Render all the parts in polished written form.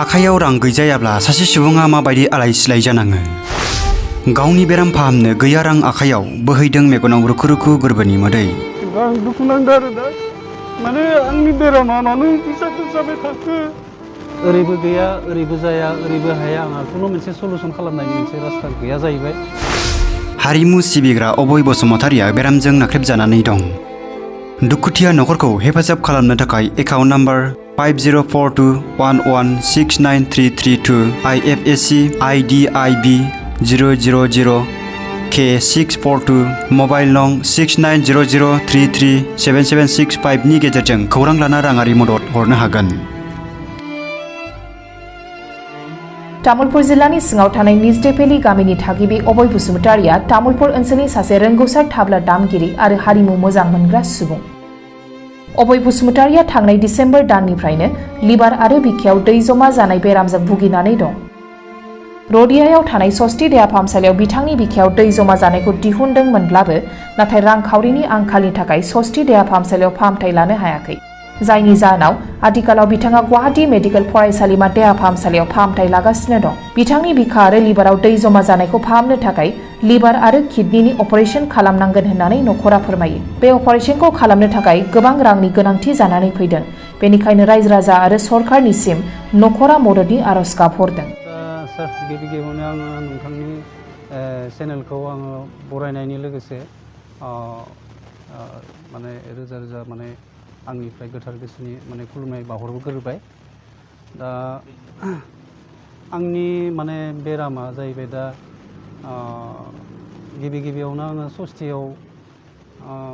आखायाव रां गैजायाब्ला सासे सुबुङा माबायदि आलाय-सिलाय जानाङो? गावनि बेराम फाहामनो गैया रां आखायाव बोहैदों मेगनाव रुखु रुखु गोरबोनि मोदै। आं दुखु नांदों आरो दा माने आंनि बेरामा मानो फैसा जाबाय थाखो। ओरैबो गैया ओरैबो जाया ओरैबो हाया आंहा खुनु मोनसे सलुसन खालामनायनि मोनसे रास्ता गैया जाहैबाय। हारिमु सिबिग्रा अभय बसुमतारिया बेरामजों नाख्रेबजानानै दं। दुखुथिया नखरखौ हेफाजाब खालामनो थाखाय account number 504211693332 IFSC IDIB 000 K642 mobile नं 6900337765 नि गेजेरजों खौरां लाना राङारि मदद हरनो हागोन। तामुलपुर जिल्लानि सिङाव थानाय निजदेपेलि गामिनि थागिबि अभय बसुमतारिया तामुलपुर ओनसोलनि सासे रोंगौसार थाब्ला दामगिरि आरो हारिमु मोजां मोनग्रा सुबुं। अभय बसुमतारिया थांनाय डिसेम्बर दाननिफ्रायनो लिभार आरो बिखायाव दै जमा जानाय बेरामजों भुगिनानै दं। रडियायाव थानाय सस्ति देहा फाहामसालियाव बिथांनि बिखायाव दै जमा जानायखौ दिहुनदोंमोनब्लाबो नाथाय रांखावरिनि आंखालनि थाखाय सस्ति देहा फाहामसालियाव फाहामथाय लानो हायाखै। जायनि जाहोनाव आथिखालाव बिथाङा गुवाहाटी मेडिकेल फरायसालिमा देहा फाहामसालियाव फाहामथाय लागासिनो दं। बिथांनि बिखा आरो लिभाराव दै जमा जानायखौ फाहामनो थाखाय लिभार आरो किडनिनि अपारेशन खालामनांगोन होननानै नखरा फोरमायो। बे अपारेशनखौ खालामनो थाखाय गोबां रांनि गोनांथि जानानै फैदों। बेनिखायनो रायजो राजा आरो सरकारनिसिम नखरा मददनि आरज गाबहरदों। सार गिबि गिबियावनो आङो नोंथांनि चेनेलखौ आङो बरायनायनि लोगोसे माने रोजा रोजा माने आंनिफ्राय गोथार गोसोनि माने खुलुमनाय बावहरग्रोबाय। दा आंनि माने बेरामा जाहैबाय दा गिबि गिबियावनो आङो सस्तियाव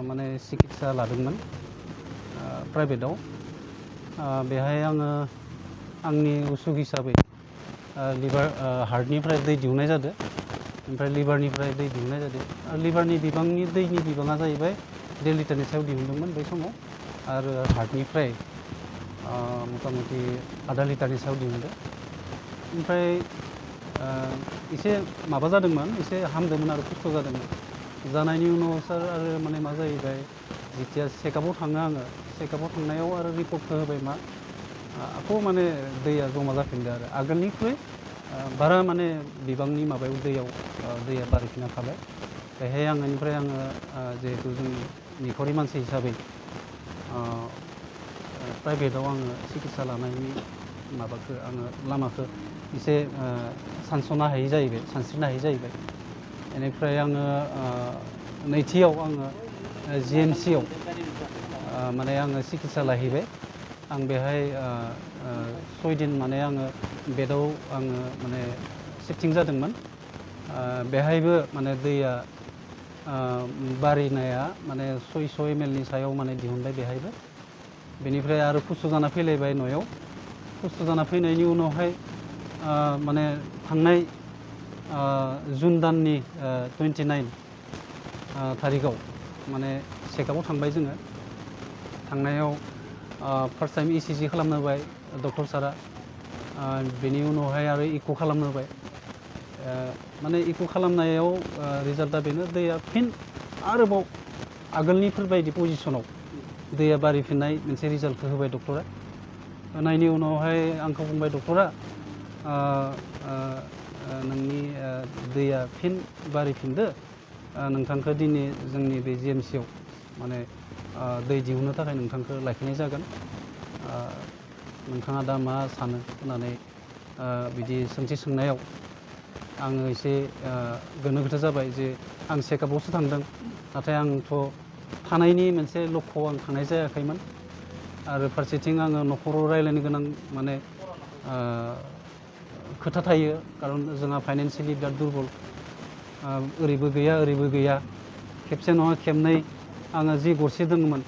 माने सिकित्सा लादोंमोन प्राइभेटाव। बेहाय आङो आंनि उसुग हिसाबै लिभार हार्टनिफ्राय दै दिहुननाय जादों, ओमफ्राय लिभारनिफ्राय दै दिहुननाय जादों। लिभारनि दैनि बिबाङा जाहैबाय 1.5 लिटारनि सायाव दिहुनदोंमोन बै समाव, आरो हार्टनिफ्राय मथा मथि आधा लिटारनि सायाव दिहुनदों। ओमफ्राय एसे माबा जादोंमोन, एसे हामदोंमोन आरो खस्थ' जादोंमोन। जानायनि उनाव सार आरो माने मा जाहैबाय, जेथिया चेकआपआव थाङो आङो, चेकआपआव थांनायाव आरो रिपर्टखौ होबाय मा आखौ माने दैया जमा जाफिनदों आरो आगोलनिख्रुइ बारा माने बिबांनि माबायाव दैया बारायफिनना थाबाय। बेहाय आंनिफ्राय आङो जिहेतु जोंनि निखरि मानसि हिसाबै प्राइभेटाव आङो सिकित्सा लानायनि माबाखौ आङो लामाखौ एसे सानस्रिनो हायै जाहैबाय। बेनिफ्राय आङो नैथियाव आङो GMC आव माने आङो सिकित्सा लाहैबाय। आं बेहाय 6 दिन माने आङो बेदाव आङो माने शिफ्टिं जादोंमोन। बेहायबो माने दैया बारिनाया माने 600 ml नि सायाव माने दिहुनबाय बेहायबो। बेनिफ्राय आरो खस्थ' जाना फैलायबाय न'आव। खस्थ' जाना फैनायनि उनावहाय माने थांनाय जुन दाननि 29 थारिखआव माने चेकआपआव थांबाय जोङो। थांनायाव फार्स्ट टाइम ECG खालामनो होबाय डक्टर सारा। बेनि उनावहाय आरो इक' खालामनो होबाय। माने इक' खालामनायाव रिजाल्टआ बेनो, दैया फिन आरोबाव आगोलनिफोरबायदि पजिसनाव दैया बारिफिननाय मोनसे रिजाल्टखौ होबाय डक्टरा। होनायनि उनावहाय आंखौ बुंबाय डक्टरा, नोंनि दैया फिन बारिफिनदो, नोंथांखौ दिनै जोंनि बे GMC आव माने दै दिहुननो थाखाय नोंथांखौ लाखिनाय जागोन। नोंथाङा दा मा सानो होननानै बिदि सोंथि सोंनायाव आङो एसे गोनो गोथो जाबाय जे आं चेकआपआवसो थांदों, नाथाय आंथ' थानायनि मोनसे लक्ष्यआव आं थांनाय जायाखैमोन। आरो फारसेथिं आङो न'खराव रायज्लायनो गोनां माने खोथा थायो, खारन जोंहा फाइनान्सियेलि बिराद दुरबल। ओरैबो गैया खेबसे नङा खेबनै आङो जि गरसे दङमोन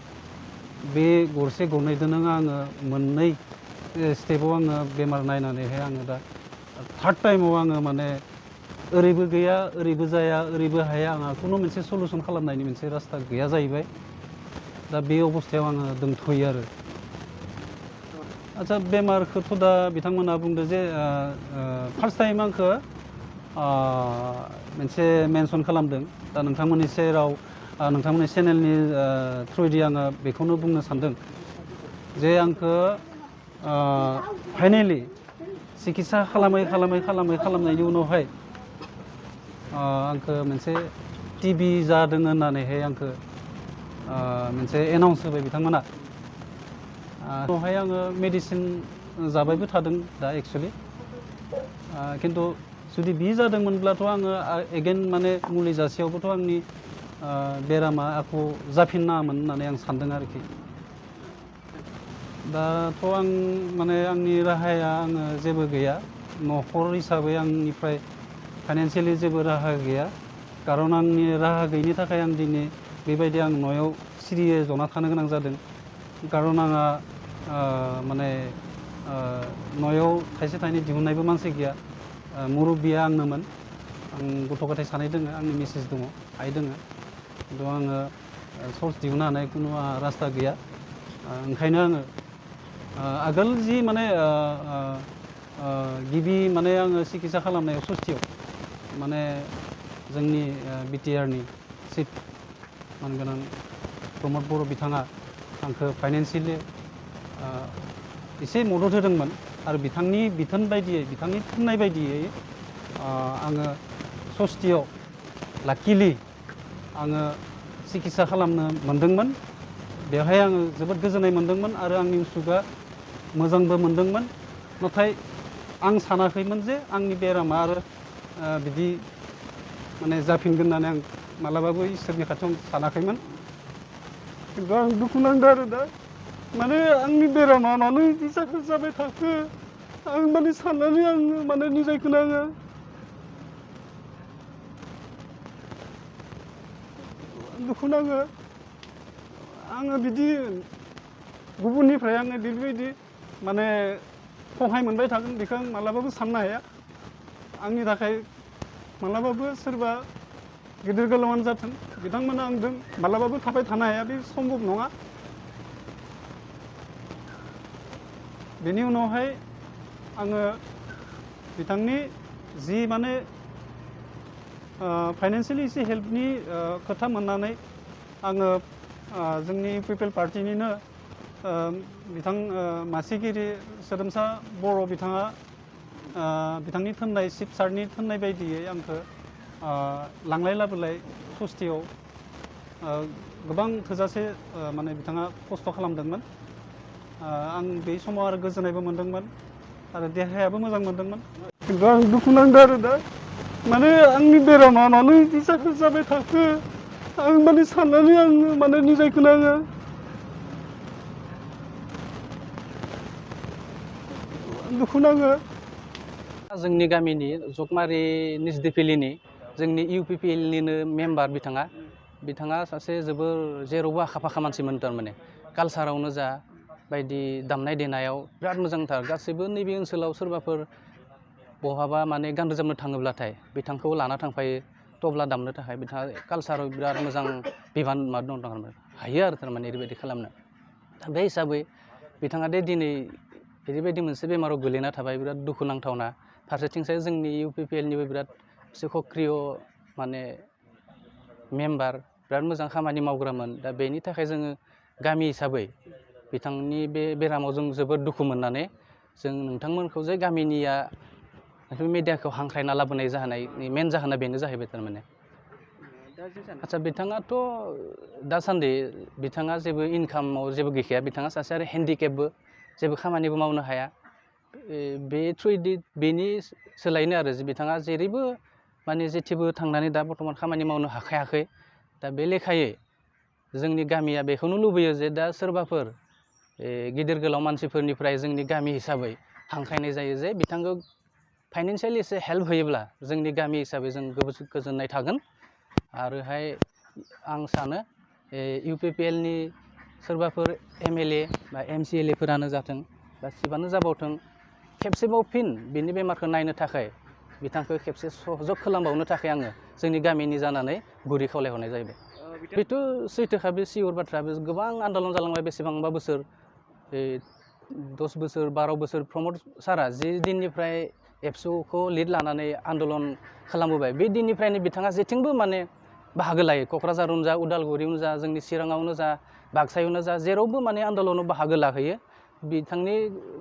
बे गरसे गरनैदोनो आङो मोननै स्टेपाव आङो बेमार नायनानैहाय आङो दा थार्ड टाइमाव आङो माने ओरैबो गैया ओरैबो जाया ओरैबो हाया, आंहा खुनु मोनसे सलुसन खालामनायनि मोनसे रास्ता गैया जाहैबाय। दा बे अबस्थायाव आङो दंथ'यो आरो। आच्चा, बेमारखौथ' दा बिथांमोना बुंदो जे फार्स्ट टाइम आंखौ मोनसे मेनसन खालामदों। दा नोंथांमोननि सेराव नोंथांमोननि चेनेलनि थ्रुयै आङो बेखौनो बुंनो सानदों जे आंखौ फाइनेलि सिकित्सा खालामनायनि उनावहाय आंखो मोनसे टिबि जादों होननानैहाय आंखो मोनसे एनाउन्स होबाय बिथांमोना। उनावहाय आङो मेडिसिन जाबायबो थादों दा एक्सुवेलि, खिन्थु जुदि बि जादोंमोनब्लाथ' आङो एगेन माने मुलि जासेयावबोथ' आंनि बेरामा आख' जाफिननाङामोन होननानै आं सानदों आरोखि। दाथ' आं माने आंनि राहाया आङो जेबो गैया, न'खर हिसाबै आंनिफ्राय फाइनान्सियेलि जेबो राहा गैया, खारन आंनि राहा गैयिनि थाखाय आं दिनै बेबायदि आं न'आव सिरियै जना थानो गोनां जादों। खारन आंहा माने न'आव थाइसे थाइनै दिहुननायबो मानसि गैया, मुरब्बिया आंनोमोन। आं गथ' गथाय सानै दङ, आंनि मिसेस दङ, आइ दङ, खिन्थु आङो सर्स दिहुननो हानाय खुनु रास्ता गैया। ओंखायनो आङो आगोल जि माने गिबि माने आङो सिकित्सा खालामनायाव सस्थियाव माने जोंनि बिटिआरनि चिफ मानगोनां प्रमद बर' बिथाङा आंखौ फाइनान्सियेलि एसे मदद होदोंमोन, आरो बिथांनि बिथोन बायदियै, बिथांनि थिननाय बायदियै आङो सस्थियाव लाकिलि आङो सिकित्सा खालामनो मोनदोंमोन। बेवहाय आङो जोबोद गोजोननाय मोनदोंमोन आरो आंनि उसुगा मोजांबो मोनदोंमोन। नाथाय आं सानाखैमोन जे आंनि बेरामा आरो बिदि माने जाफिनगोन होननानै आं मालाबाबो इसोरनि खाथियाव सानाखैमोन। खिन्थु आं दुखु नांदों आरो दा, माने आंनि बेरामा मानो बिदि जाबाय थाखो, आं माने साननानै आं माने निजायखौनो आङो दुखु नाङो। आङो बिदि गुबुननिफ्राय आङो बेबायदि माने सहाय मोनबाय थागोन बेखौ आं मालाबाबो साननो हाया। आंनि थाखाय मालाबाबो सोरबा गिदिर गोलावानो जाथों, बिथांमोना आंजों मालाबाबो थाबाय थानो हाया, बे सम्भब नङा। बेनि उनावहाय आङो बिथांनि जि माने फाइनान्सियेलि एसे हेल्पनि खोथा मोननानै आङो जोंनि पिपल पार्टिनिनो बिथां मासिगिरि सोदोमसा बर' बिथाङा बिथांनि थिननाय चिफ सारनि थिननाय बायदियै आंखौ लांलाय लाबोलाय सस्थियाव गोबां थोजासे माने बिथाङा खस्थ' खालामदोंमोन। आं बे समाव आरो गोजोननायबो मोनदोंमोन आरो देहायाबो मोजां मोनदोंमोन। खिन्थु आं दुखु नांदों आरो दा, माने आंनि बेरामा मानो बिदि जाबाय थाखो, आं माने साननानै आं माने निजायखौनो आङो दुखु नाङो। जोंनि गामिनि जगमारि निजदेफिलिनि जोंनि इउपिपिएलनिनो मेम्बार बिथाङा सासे जोबोर जेरावबो आखा फाखा मानसिमोन। थारमाने कालसारावनो जा बायदि दामनाय देनायाव बिराद मोजांथार। गासैबो नैबे ओनसोलाव सोरबाफोर बहाबा माने गान रोजाबनो थाङोब्लाथाय बिथांखौ लाना थांफायो तबला दामनो थाखाय। बिथाङा कालसाराव बिराद मोजां बिबान दं थारमाने, हायो आरो थारमाने ओरैबायदि खालामनो। दा बे हिसाबै बिथाङा दे दिनै ओरैबायदि मोनसे बेमाराव गोलैना थाबाय, बिराद दुखु नांथावना। फारसेथिंसाय जोंनि इउपिपिएलनिबो बिराद सक्रिय माने मेम्बार, बिराद मोजां खामानि मावग्रामोन। दा बेनि थाखाय जोङो गामि हिसाबै बिथांनि बे बेरामाव जों जोबोद दुखु मोननानै जों नोंथांमोनखौ जे गामिनिया मिडियाखौ हांख्रायना लाबोनाय जाहोनायनि मेन जाहोना बेनो जाहैबाय थारमाने। आच्चा, बिथाङाथ' दासान्दि बिथाङा जेबो इनकामाव जेबो गैखाया। बिथाङा सासे आरो हेन्डिकेपबो, जेबो खामानिबो मावनो हाया। बे थ्रुयैदि बेनि सोलायनो आरो बिथाङा जेरैबो माने जेथिबो थांनानै दा बर्थमान खामानि मावनो हाखायाखै। दा बे लेखायै जोंनि गामिया बेखौनो लुबैयो जे दा सोरबाफोर गिदिर गोलाव मानसिफोरनिफ्राय जोंनि गामि हिसाबै हांख्रायनाय जायो जे बिथांखौ फाइनान्सियेलि एसे हेल्प होयोब्ला जोंनि गामि हिसाबै जों गोजोननाय थागोन। आरोहाय आं सानो इउपिपिएलनि सोरबाफोर एमएलए बा एमसिएलएफोरानो जाथों बा सिबानो जाबावथों, खेबसेबाव फिन बिनि बेमारखौ नायनो थाखाय बिथांखौ खेबसे सहजग खालामबावनो थाखाय आङो जोंनि गामिनि जानानै गुरै खावलायहरनाय जाहैबाय। बेथ' सैथोखा, बे सियर बाथ्रा। बे गोबां आन्दलन जालांबाय बेसेबांबा बोसोर, 10 बोसोर 12 बोसोर प्रमद सारा जि दिननिफ्राय एबसुखौ लिड लानानै आन्दलन खालामबोबाय, बे दिननिफ्रायनो बिथाङा जेथिंबो माने बाहागो लायो। क'क्राझारावनो जा, उदालगुरियावनो जा, जोंनि चिराङावनो जा, बाक्सायावनो जा, जेरावबो माने आन्दलनाव बाहागो लाहैयो। बिथांनि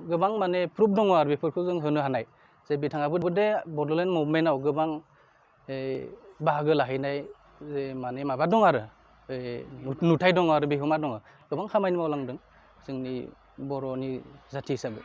गोबां माने प्रुफ दङ आरो बेफोरखौ जों होनो हानाय जे बिथाङाबो बे बड'लेण्ड मुभमेन्टआव गोबां बाहागो लाहैनाय माने माबा दं आरो नुथाय दङ आरो बिहोमा दङ गोबां खामानि मावलांदों जोंनि बर'नि जाथि हिसाबै